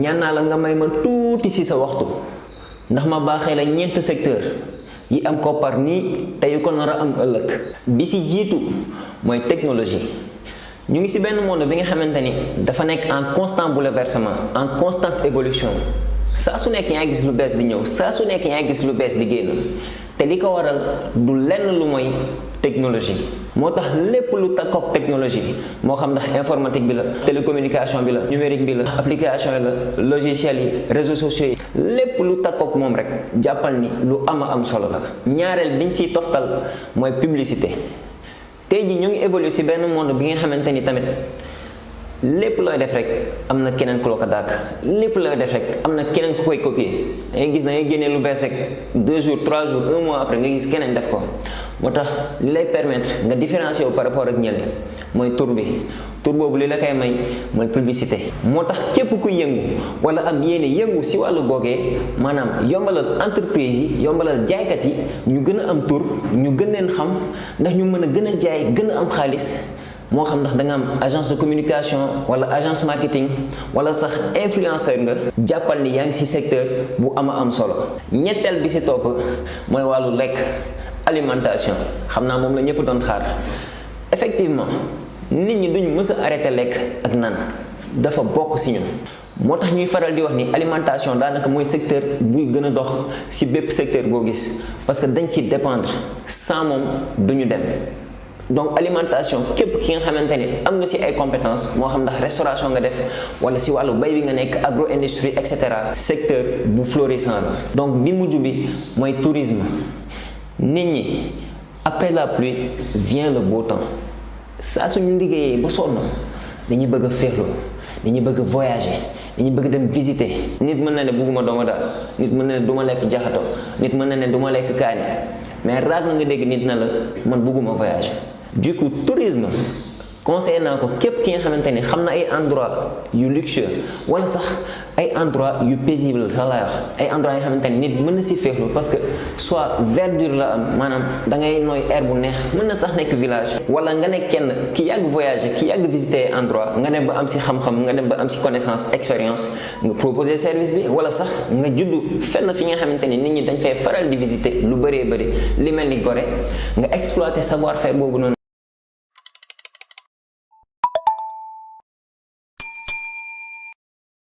ñaan naa la nga may ma tuuti ci sa waxtu ndax ma baaxee la ñeent secteur yi am koppar nii te yu ko nar a am ëllëg. bi ci jiitu mooy technologie. ñu ngi ci benn monde bi nga xamante ni dafa nekk en constant bouleversement, en constante évolution. saa su nekk yaa gis lu bees di ñëw, saa su nekk yaa gis lu bees di génn te li ko waral du lenn lu mooy technologie. moo tax lépp lu takkook technologie moo xam ndax informatique bi la, télécommunication bi la, numérique bi la, application yi la, logiciel yi, réseaux sociaux yi, lépp lu takkook moom rek jàppal ni lu am solo la. ñaareel biñ ciy toftal mooy publicité. tey ji ñu ngi évoluer ci benn monde bi nga xamante ni tamit lépp looy def rek am na keneen ku la ko dàkk, lépp looy def rek am na keneen ku koy copier. da ngay gis da ngay génnee lu bees rek 2 jours 3 jours 1 mois après nga gis keneen def ko. moo tax li lay permettre nga différencier wu par rapport ak ñële mooy tur bi. tur boobu li la koy may mooy publicité. moo tax képp ku yëngu wala am yéene yëngu ci wàllu googee maanaam yombalal entreprise yi, yombalal jaaykat yi ñu gën a am tur, ñu gën leen xam ndax ñu mën a gën a jaay, gën a am xaalis. moo xam ndax da nga am agence de communication wala agence marketing wala sax influenceur nga, jàppal ni yaa ngi ci secteur bu am solo. ñetteel bi ci topp mooy wàllu lekk, alimentation. xam naa moom la ñëpp doon xaar. effectivement nit ñi duñu mës a arrêté lekk ak naan, dafa bokk ci ñun. moo tax ñuy faral di wax ni alimentation daanaka mooy secteur buy gën a dox ci bépp secteur boo gis parce que dañ ci dépendre, sans moom duñu dem. donc alimentation képp ki nga xamante ni am nga ci ay compétences moo xam ndax restauration nga def wala ci wàllu bay bi nga nekk, agro industrie et cetera, secteur bu florissant la. donc bi mujj bi mooy tourisme. nit ñi après la pluie vient le beau temps. saa suñu liggéeyee ba sonn dañuy bëgg a féexlu, dañuy bëgg a voyager, dañuy bëgg dem visiter. nit mën na ne bugguma dooma daal, nit mën na ne du ma lekk jaxato, nit mën na ne du ma lekk kaani, mais raar na nga dégg nit na la man bugguma voyager. du coup tourisme conseillé naa ko képp ki nga xamante ni xam na ay endroit yu luxueux wala sax ay endroit yu paisible sax lay wax, ay endroit yoo xamante ni nit mën na ci féexlu parce que soit verdure la am, maanaam da ngay nooy air bu neex, mën na sax nekk village wala nga nekk kenn ki yàgg voyager, ki yàgg visiter endroit, nga dem ba am ci xam-xam, nga dem ba am ci connaissance, expérience, nga proposer service bi wala sax nga judd fenn fi nga xamante ni nit ñi dañ fay faral di visiter lu bëree bëri li mel ni Gorée, nga exploiter savoir-faire boobu noonu